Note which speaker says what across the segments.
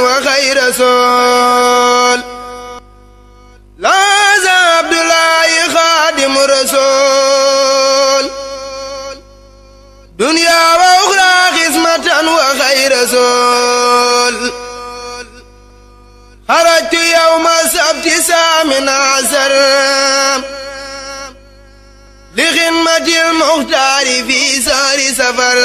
Speaker 1: وخير رسول لاز عبد الله خادم رسول دنيا وأخرى خدمة وخير رسول خرجت يوم السبت 18 لخدمة المختار في سهر سفر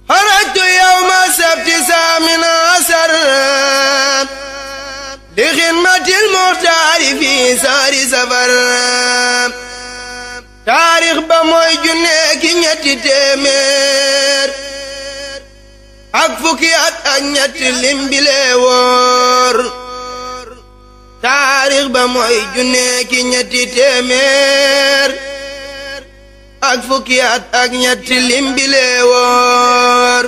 Speaker 1: خرجت يوم السبت 18 لخدمة المختار في سهر سفر taarix ba mooy junne ki ñetti téeméer ak fukki at ak ñetti lim bi lee wóor taarix ba mooy junne ki ñetti téeméer ak fukki at ak ñetti lim bi lee wóor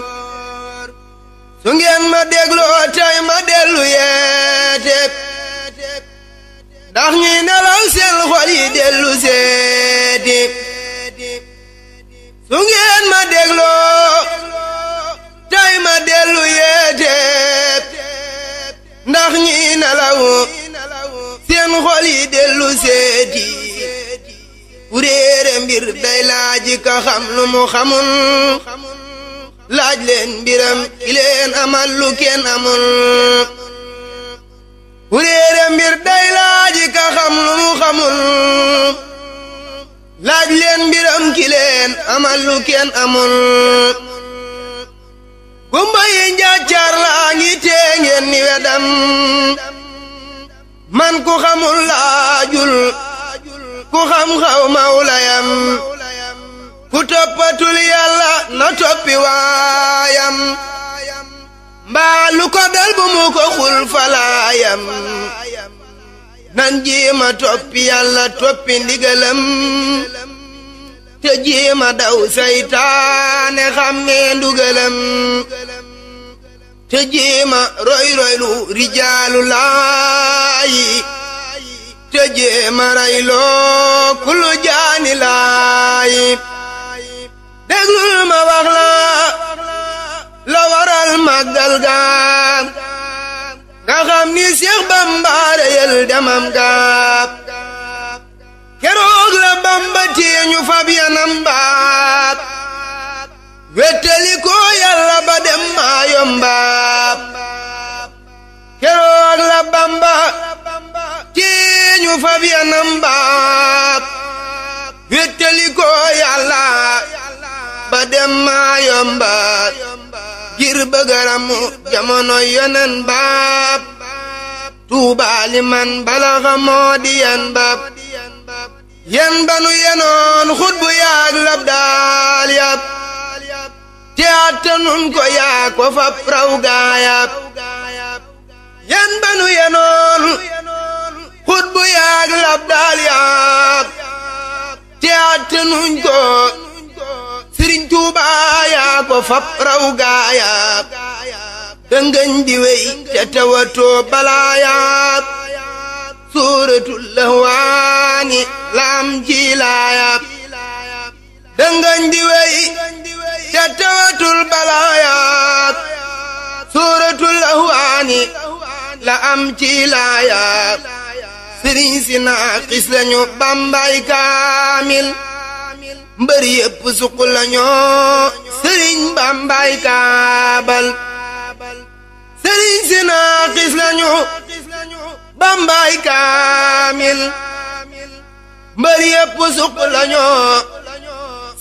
Speaker 1: su ngeen ma dégloo tey ma dellu yeete ndax ñi nelaw seen xol yi dellu seeti su ngeen ma dégloo tey ma dellu yeete ndax ñi nelaw seen xol yi dellu seeti ku réere mbir day laaji ka xam lu mu xamul laaj leen mbiram ki leen amal lu kenn amul ku réere mbir day laaji ka xam lu mu xamul laaj leen mbiram ki leen amal lu kenn amul gumba yi njàccaar laa ngi tee ngeen ni wedam man ku xamul laajul ku xam xaw mawlayam ku toppatul yàlla na toppi waayam mbaa lu ko dal bu mu ko xul falaayam nan jéema toppi yàlla toppi ndigalam te jéema daw saytaane xammee ndugalam te jéema roy roylu rijaalu laayi te jéema rayloo kulu jaani laayi déglul ma wax la waral màggal ga nga xam ni Seex Bamba reyal demam ga keroog la Bamba teeñu fab yanam ba wettali ko Yàlla ba dem maa yomba keroog la Bamba teeñu fab yanam ba wettali ko Yàlla ba dem maa yomba ngir bëggaramu jamono yonen baab tuubaali man balaxa moo di yen baab yen banu yenoon xutbu yaag lab daal yab te attanun ko yaa ko fab raw gaayab yen banu yenoon xutbu yaag lab daal yab te attanun ko Sëriñ Tuubaa yaa ko fab raw gaayab dëngëñ di wey te tawatoo balaayaab suuratul lahwaani laam jilaayab dëngëñ di wey te tawatul balaayaab suuratul lahwaani la am jilaayab sëriñ si naaqis lañu Bambay kaamil mbër yépp suq lañoo sëriñ Bambay kaabal sëriñ si naaqis lañu Bambay kaamil mbër yépp suq lañoo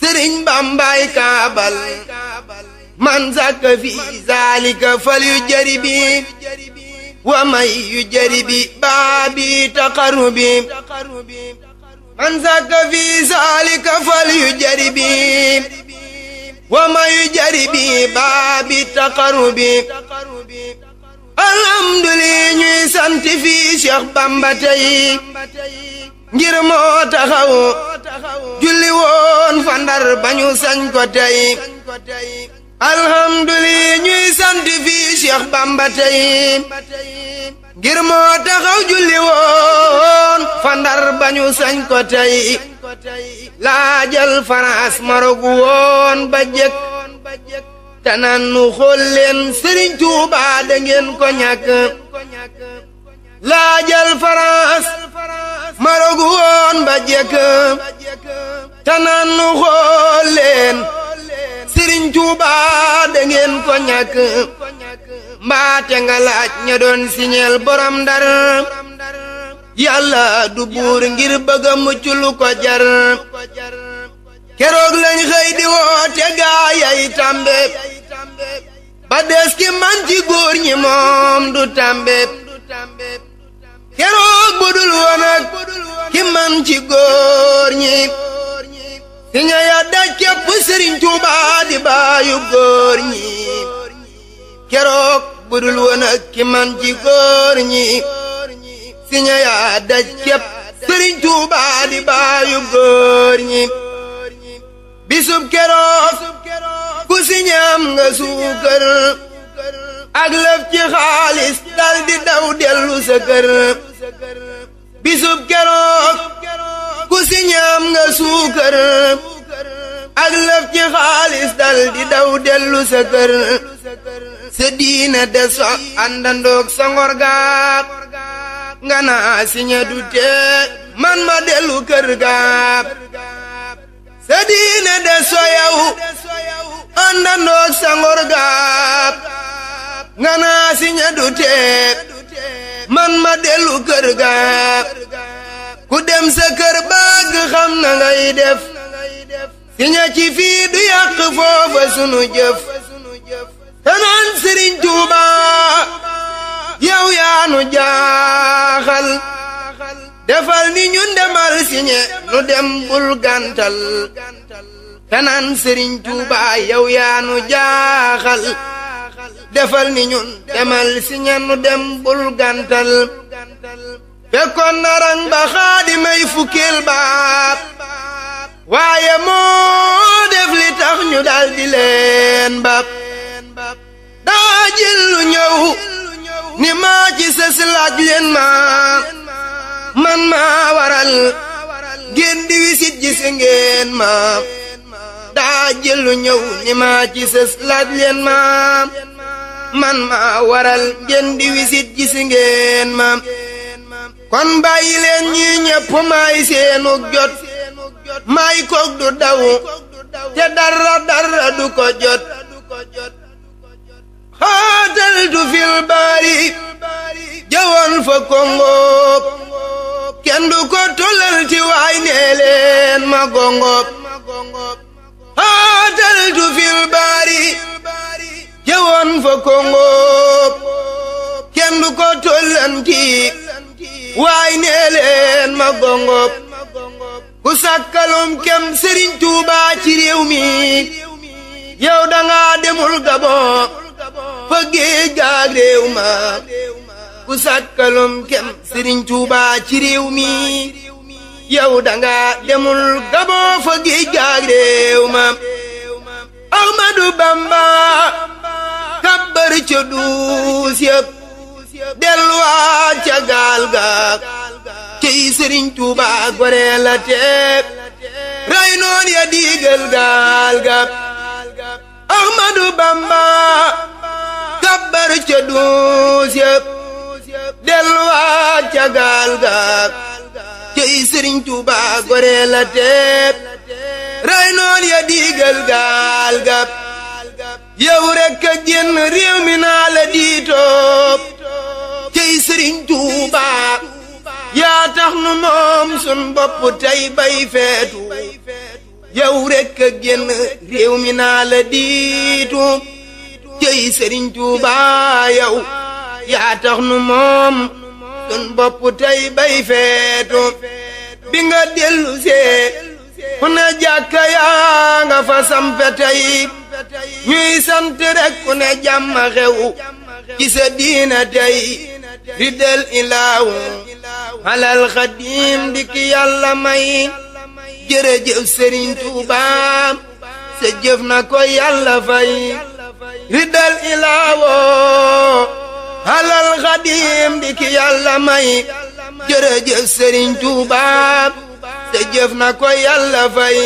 Speaker 1: sëriñ Bambay kaabal man zakka fi zaalika fal yu jaribi wa may yu jaribi baabi taqarrubi man zakka fi zaalika fal yu jaribi wa may yu jaribi baabi taqarrubi alhamdulillah ñuy sant fi Cheikh Bamba tey ngir moo taxaw julli woon fa Ndar bañu sañ ko tey alhamdulillah ñuy sant fi Cheikh Bamba tey ngir moo taxaw julli woon fa Ndar bañu sañ ko tey laajal France Maroc woon ba jëkk te naan nu xool leen Sëriñ Tuuba da ngeen ko ñàkk laajal France Maroc woon ba jekk te naan nu xool leen Sëriñ Tuuba da ngeen ko ñàkk mbaate nga laaj ña doon siñeel borom Ndar yàlla du buur ngir bëgg a mucc lu ko jar keroog lañ xëy di woote gaayay tambe ba des ki man ci góor ñi moom du tambe keroog budul woon ak ki man ci góor ñi si ña ya daj képp Sëriñ Tuuba di baayu góor ñi keroog budul woon ak ki man ci góor ñi si ña ya daj képp Sëriñ Tuuba di baayu góor ñi bisub keroog ku si ñam nga suukar ak lëf ci xaalis dal di daw dellu sa kër bisub keroog ku si ñam nga suukar ak lëf ci xaalis dal di daw dellu sa kër sa diina des fa àndandoog sa ngor gaab nga naa si ña du tee man ma dellu kër gaab sa diina des fa yow àndandoog sa ngor gaab nga naa si ña du tee man ma dellu kër gaab ku dem sa kër baag xam na ngay def si ña ci fii du yàq foofa sunu jëf te naan Sëriñ Tuuba yow yaanu jaaxal defal ni ñun demal si ñe nu dem bul gàntal te naan Sëriñ Tuuba yow yaanu jaaxal defal ni ñun demal si ñe nu dem bul gàntal fekkoon na rang ba xaadimay fukkeel baab waaye moo def li tax ñu dal di leen bab daa jël lu ñëw ni maa ci sës laaj leen ma man maa waral ngeen di wisit gis ngeen ma daa jël lu ñëw ni maa ci sës laaj leen ma man maa waral ngeen di wisit gis ngeen ma kon bàyyi leen ñi ñépp maay seenug jot maay koog du daw te dara du ko jot xaataltu fil baari jawoon fa kongo kenn du ko tollal ci waay nee leen ma gongo xaataltu fil baari jawoon fa kongo kenn du ko tollal ci waay nee leen ma gongo ku sàkkalum kem Sëriñ Tuuba ci réew mi yow danga demul Gabon fa géej gaag réew ma ku sàkkalum kem Sëriñ Tuuba ci réew mi yow danga demul Gabon fa géej gaag réew ma Ahmadu Bamba kabbar ca duus yëpp delluwaat ca gaal ga cey Sëriñ Tuuba gore la teeb ray noon ya diigal gaal ga Ahmadu Bamba kabbar ca duus yëpp delluwaat ca gaal ga cey Sëriñ Tuuba gore la teeb ray noon ya diigal gaal ga yow rekk a génn réew mi naa la diitoob cey Sëriñ Tuuba yaa tax nu moom sun bopp tey bay feetu yow rekk a génn réew mi naa la diitu cey Sëriñ Tuuba yow yaa tax nu moom sun bopp tey bay feetu bi nga dellu see fu ne jàkka yaa nga fa sampe tey ñuy sant rek ku ne jàmm xew ci sa diina tey ridal ilaahu alal xadim di ki yàlla may jërëjëf Sëriñ Tuuba sa jëf na ko yàlla fay ridal ilaahu alal xadim di ki yàlla may jërëjëf Sëriñ Tuuba sa jëf na ko yàlla fay